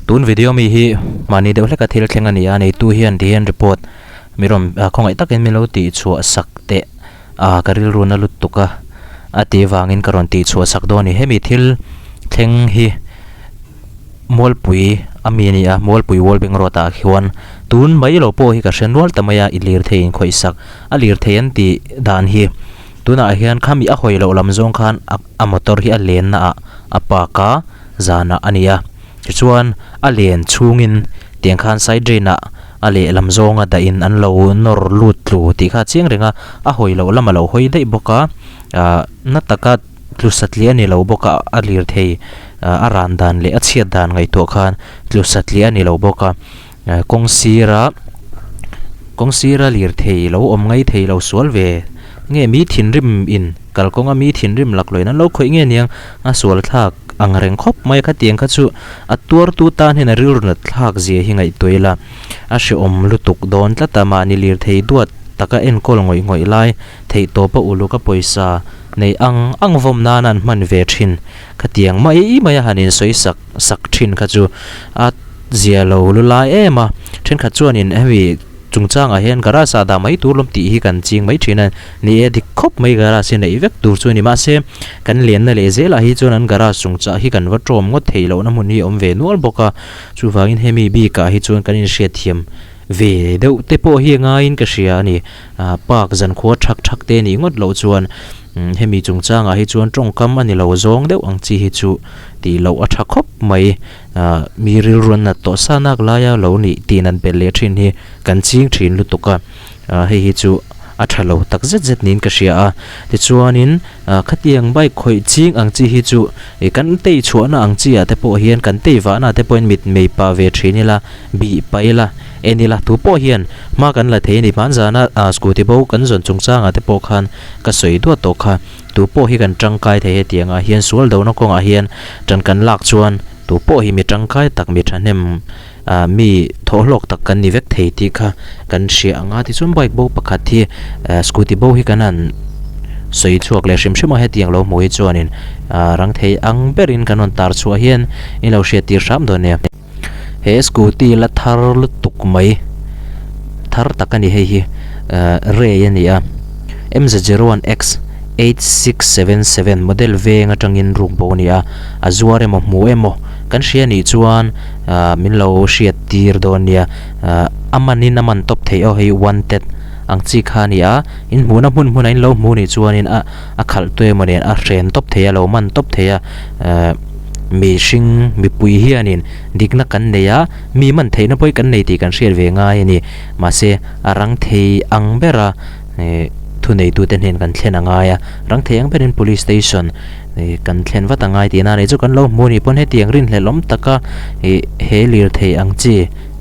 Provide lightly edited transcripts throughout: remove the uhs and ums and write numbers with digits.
Tun video mi hi mahni deuh hleka thil thleng a ni a, neitu hian ti hian report mi rawn khawngaih takin min lo tih chhuah sak teh a ka rilru na lutuk a a tih vangin ka rawn tih chhuah sak dawn a ni. Hemi thil thleng hi Mualpui a mi a ni a, Mualpui World Bank Road ah khian tun mai lo pawh hi ka hre nual ta mai a, i lirthei inkhawih sak a lirthei an tih dan hi tunah hian khami a hawi loh lam zawng khan a a motor hi a lenna ah a park a zanah a ni a tichuan a len chhungin tiang khan side drain ah a lehlam zawnga dahin an lo nawr lut tlu tih kha a chiang reng a a hawi loh lam a lo hawi daih bawk a ah na taka tlu satliah a ni lo bawk a a lirthei ah a ran dan leh a chhiat dan ngaihtuah khan tlu satliah a ni lo bawk a kawng sira kawng sira lirthei lo awm ngai thei lo sual ve nge mi thinrim in kalkawnga mi thinrim laklawin an lo khawih nge niang a sual thlak ang reng khawp mai a khatiang kha chu a tuartu tan hian a rilru nat thlak zia hi ngaihtuah ila a hrehawm lutuk dawn tlat a mahni lirthei duat taka enkawl ngawih ngawih lai theih tawpa uluk a pawisa nei ang ang vawm nan an hman ve thin khatiang mai mai a han insawi sak sak thin kha chu a zia lo lu lai em a thenkhat chuanin hemi chungchangah hian garage ah dah mai tur lawm tih hi kan ching mai thin a ni e dik khawp mai garage hi neih vek tur chu a ni mahse kan lenna leh zelah hi chuan an garage chungchah hi kan va tawm ngawt thei lohna hmun hi a awm ve nual bawk a chuvangin hemi bikah hi chuan kan inhriatthiam ve deuh te pawh hi a ngaiin ka hria a ni ah park zankhua thak thak te nih ngawt loh chuan hemi chungchangah hi chuan tawngkam a ni lo zawng deuh ang chi hi chu tih loh a tha khawp mai ah mi rilru an nat tawh sa nak laia lo nih tih nat belh leh thin hi kan ching thin lutuk a ah hei hi chu a tha lo tak zet zet niin ka hria a tichuanin ah khatiang bike khawih ching ang chi hi chu ih kan tei chhuahna ang chi ah te pawh hian kan tei vahna ah te pawhin mit mei pah ve thin ila bih pah ila en ila tu pawh hian hma kan la thei a ni hmanzana ah scooty bo kan zawn chungchangah te pawh khan ka sawi duat tawh kha. Tu pawh hi kan tangkai thei hetiang ah hian sual dona kawngah hian tan kan lak chuan tu pawh hi mi tangkai tak mi thahnem ah mi thawhhlawk tak kan ni vek thei tih kha kan hria ang a tichuan bike bo pakhat hi ah scooty bo hi kan han sawi chhuak leh hrim hrim a hetiang lo hmuh hi chuanin ah rang thei ang berin kan rawn tar chhuah hian in lo hriat tir hram dawn nia. He scooty la thar lutuk mai thar tak a ni hei hi ah ray a ni a M Z zero one X eight six seven seven model veng atangin ruk bo a ni a a zuar emaw hmu emaw kan hria anih chuan ah min lo hriat tir dawn nia ah a manin a man tawp theih aw hei wanted ang chi kha a ni a in hmuhna hmun hmunah in lo hmu anih chuanin a a khalh tu emaw nen a hren tawp thei a lo man tawp thei a eh mihring mipui hianin dikna kan nei a mi man theihna pawh hi kan nei tih kan hriat ve ngai a ni mahse a rang thei ang bera eh thuneitute hnen kan thlen a ngai a rang thei ang berin police station eh kan thlen vat a ngai tihna a ni chu kan lo hmu a nih pawn hetiang rinhlelh awm taka ih he lirthei ang chi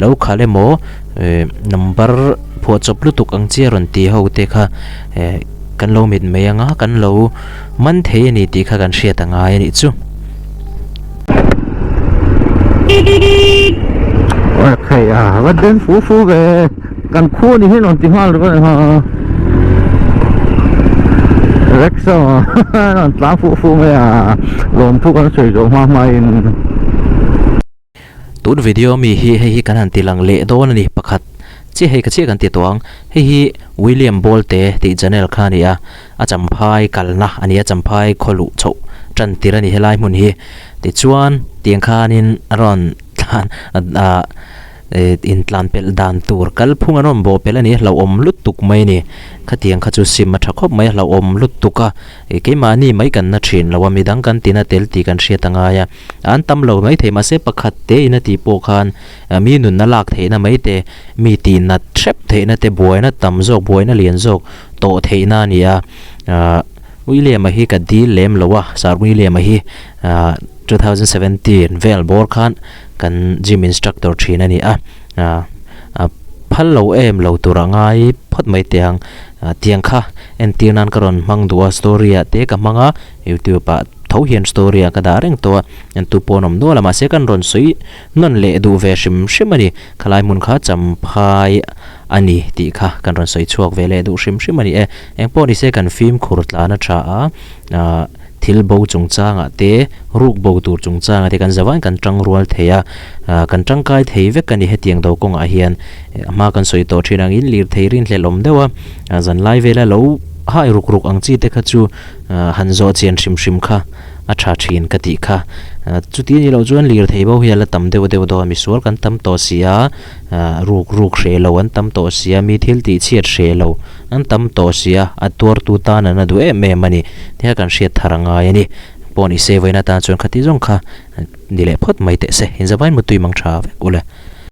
lo khalh emaw eh number phuahchawp lutuk ang chi a rawn ti ho te kha eh. Kan lo mit mai anga kan lo man thei a ni tih kha kan hriat a ngai a nih chu. Akhei a va den fu fu ve kan khu ni hi rawn ti nghal ringawt ha rickshaw rawn tlang fu fu mai a lawmthu kan sawi zawh hma hma in. Tun video mi hi hei hi kan han ti lang leh dawn a ni pakhat chiah hei ka chiah kan ti tawh ang hei hi William Bolte tih channel kha a ni a a champhai kalna a ni a champhai khaw luh chhoh tan tir a ni helai hmun hi tichuan tiang khanin a rawn thlan ah eh intlan pelh dan tur kalphung an rawn bawh pelh a ni a hlauhawm lutuk mai a ni khatiang kha chu sim a tha khawp mai a hlauhawm lutuk a ih keimahni mai kan na thin lo a midang kan tina tel tih kan hriat a ngai a. An tam lo mai thei mahse pakhat te in a tih pawh khan mi nunna lak theihna mai te, mi tih nat hrep theihna te buaina tam zawk buaina lian zawk tawh theihna a ni a. Ahh William-a hi ka dil lem lo a, Sir William-a hi ahh 2017 vel bawr khan kan gym instructor thin a ni a. Ahh phal lo em lo tur a ngai phawt mai teh ang. Tiang kha entir nan ka rawn hmang duh a story ah te ka hmang a. Youtube ah tho hian story ah ka dah reng tawh a, entu pawh an awm nual a mahse kan rawn sawi nawn leh duh ve hrim hrim a ni. Khalai hmun kha champhai a ni tih kha kan rawn sawi chhuak ve leh duh hrim hrim a ni e. Engpawh ni se kan fimkhur tlan a tha a, ah. Thil bo chungchangah te, ruk bo tur chungchangah te kan zavaiin kan tang rual thei a, kan tangkai thei vek a ni hetiang do kawngah hian. A hma kan sawi tawh thin angin lirthei rinhlelh awm deuh a, zanlai vela lo hai ruk ruk ang chi te kha chu han zawh chian hrim hrim kha a tha thin ka tih kha. Chuti a nih loh chuan lirthei bo hi a la tam deuh deuh dawn, misual kan tam tawh si a, ruk ruk hreh lo an tam tawh si a, mi thil tih chhiat hreh lo an tam tawh si a, a tuartu tan an a duh em em a ni. Tia kan hriat thar a ngai a ni. Pawh ni se vawiin atan chuan khati zawng kha ni leh phawt mai teh se. Inzavain mutui mang tha vek ule.